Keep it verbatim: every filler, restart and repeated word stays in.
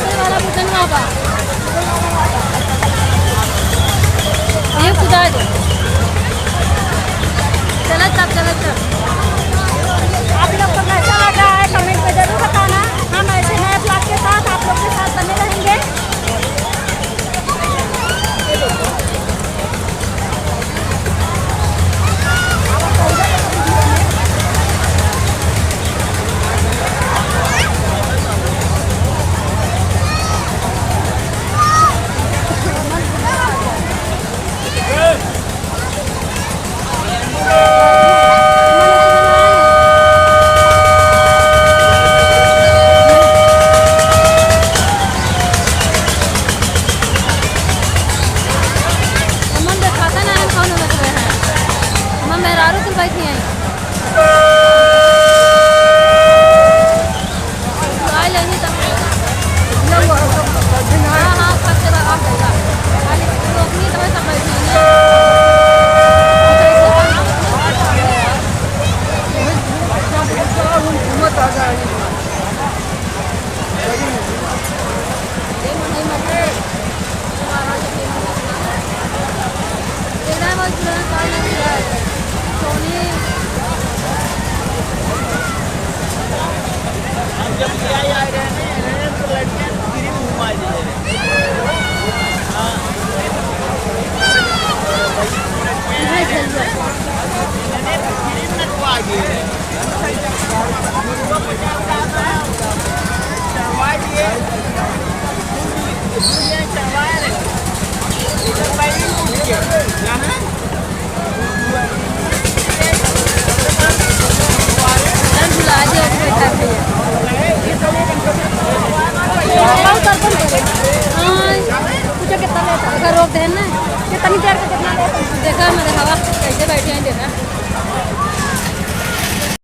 ये वाला बुझन बाबा। ये खुदा दे। चलत तब, चलत तब। आप लोग को कैसा लगा है, comment में जरूर बताना। हम ऐसे नए vlog के साथ आप लोग के साथ बने रहेंगे। हमन देखाता ना है, कौन लग रहा है? हमन मेहरारू कुल बैठी हैं। हम जब ले आए, आए रहे हैं, तो लड़कियां क्रीम घुमा दिए रहे। हाँ। क्रीम नचवा दिए रहे। चढ़वा दिए। हाँ, पूछो कितना लेता है? अगर रोक देना है, कितनी देर से कितना लेता है? देखा, मैं देखावा, कैसे बैठे हैं, देखा।